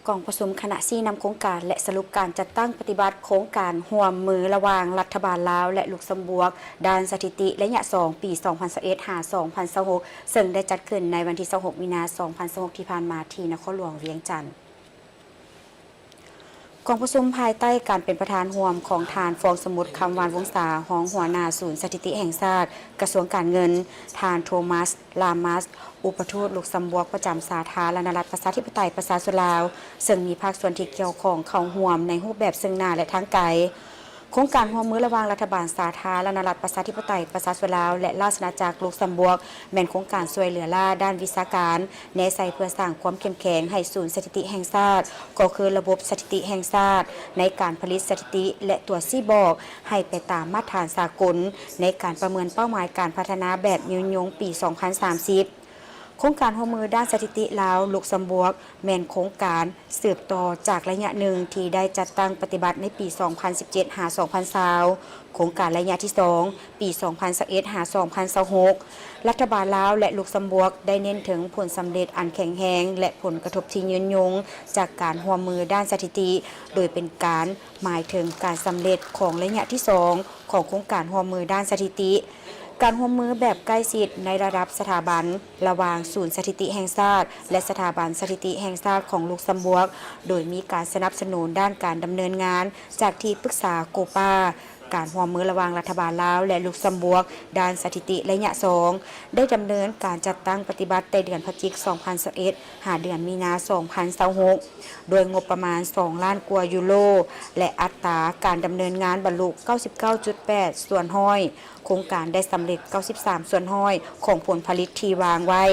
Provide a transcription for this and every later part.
ກອງປະຊຸມຄະນະຊີ້ນຳໂຄງການ ແລະ ສະຫຼຸບການຈັດຕັ້ງປະຕິບັດໂຄງການຮ່ວມມືລະຫວ່າງລັດຖະບານລາວ ແລະ ລຸກຊຳບວກ ດ້ານສະຖິຕິໄລຍະສອງ ປີສອງພັນຊາວເອັດ ຫາ ສອງພັນຊາວຫົກ ເຊິ່ງໄດ້ຈັດຂຶ້ນໃນວັນທີຊາວຫົກ ມີນາ ສອງພັນຊາວຫົກ ທີ່ຜ່ານມາ ທີ່ນະຄອນຫຼວງວຽງຈັນ. ກອງປະຊຸມພາຍໃຕ້ການເປັນປະທານຮ່ວມຂອງທ່ານ ຟອງສະໝຸດ ຄຳຫວານວົງສາ ຮອງຫົວໜ້າສູນສະຖິຕິແຫ່ງຊາດ ກະຊວງການເງິນ, ທ່ານ ໂທມັສ ລາມັສ ອຸປະທູດລຸກຊຳບວກປະຈຳສາທາລະນະລັດ ປະຊາທິປະໄຕ ປະຊາຊົນລາວ ເຊິ່ງມີພາກສ່ວນທີ່ກ່ຽວຂ້ອງເຂົ້າຮ່ວມໃນຮູບແບບເຊິ່ງໜ້າ ແລະ ທາງໄກ. ໂຄງການຮ່ວມມືລະຫວ່າງລັດຖະບານສາທາລະນະລັດ ປະຊາທິປະໄຕ ປະຊາຊົນລາວ ແລະ ລາຊະອານາຈັກລຸກຊຳບວກ ແມ່ນໂຄງການຊ່ວຍເຫຼືອລ້າດ້ານວິຊາການ ແນໃສ່ເພື່ອສ້າງຄວາມເຂັ້ມແຂງໃຫ້ສູນສະຖິຕິແຫ່ງຊາດ, ກໍຄືລະບົບສະຖິຕິແຫ່ງຊາດ ໃນການຜະລິດສະຖິຕິ ແລະ ຕົວຊີ້ບອກ ໃຫ້ໄປຕາມມາດຖານສາກົນ ໃນການປະເມີນເປົ້າໝາຍການພັດທະນາແບບຍືນຍົງປີສອງພັນສາມສິບ. ໂຄງການຮ່ວມມືດ້ານສະຖິຕິລາວ ລຸກຊຳບວກ ແມ່ນໂຄງການສືບຕໍ່ຈາກໄລຍະໜຶ່ງທີ່ໄດ້ຈັດຕັ້ງປະຕິບັດໃນປີສອງພັນສິບເຈັດ ຫາ ສອງພັນຊາວ, ໂຄງການໄລຍະທີສອງ ປີສອງພັນຊາວເອັດ ຫາ ສອງພັນຊາວຫົກ. ລັດຖະບານລາວ ແລະ ລຸກຊຳບວກ ໄດ້ເນັ້ນເຖິງຜົນສຳເລັດອັນແຂງແຮງ ແລະ ຜົນກະທົບທີ່ຍືນຍົງຈາກການຮ່ວມມືດ້ານສະຖິຕິ, ໂດຍເປັນການໝາຍເຖິງການສຳເລັດຂອງໄລຍະທີສອງ ຂອງໂຄງການຮ່ວມມືດ້ານສະຖິຕິ, ການຮ່ວມມືແບບໃກ້ຊິດໃນລະດັບສະຖາບັນ ລະຫວ່າງສູນສະຖິຕິແຫ່ງຊາດ ແລະ ສະຖາບັນສະຖິຕິແຫ່ງຊາດຂອງລຸກຊຳບວກ, ໂດຍມີການສະໜັບສະໜູນດ້ານການດຳເນີນງານຈາກທີ່ປຶກສາໂກປາ. ການຮ່ວມມືລະຫວ່າງລັດຖະບານລາວ ແລະ ລຸກຊຳບວກ ດ້ານສະຖິຕິໄລຍະສອງ ໄດ້ດຳເນີນການຈັດຕັ້ງປະຕິບັດແຕ່ເດືອນພະຈິກ ສອງພັນຊາວເອັດ ຫາເດືອນມີນາ ສອງພັນຊາວຫົກ ດ້ວຍງົບປະມານສອງລ້ານກວ່າຢູໂຣ ແລະ ອັດຕາການດຳເນີນງານບັນລຸເກົ້າສິບເກົ້າຈຸດແປດສ່ວນຮ້ອຍ, ໂຄງການໄດ້ສຳເລັດເກົ້າສິບສາມສ່ວນຮ້ອຍຂອງຜົນຜະລິດທີ່ວາງໄວ້,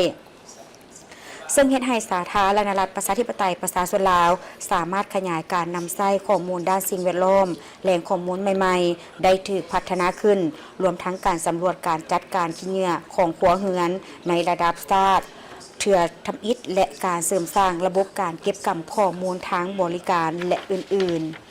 ເຊິ່ງເຮັດໃຫ້ສາທາລະນະລັດ ປະຊາທິປະໄຕ ປະຊາຊົນລາວ ສາມາດຂະຫຍາຍການນຳໃຊ້ຂໍ້ມູນດ້ານສິ່ງແວດລ້ອມ, ແຫຼ່ງຂໍ້ມູນໃໝ່ໆ ໄດ້ຖືກພັດທະນາຂຶ້ນ, ລວມທັງການສຳຫຼວດການຈັດການຂີ້ເຫຍື້ອຂອງຄົວເຮືອນໃນລະດັບຊາດ ເທື່ອທຳອິດ ແລະ ການເສີມສ້າງລະບົບການເກັບກຳຂໍ້ມູນທາງບໍລິການ ແລະ ອື່ນໆ.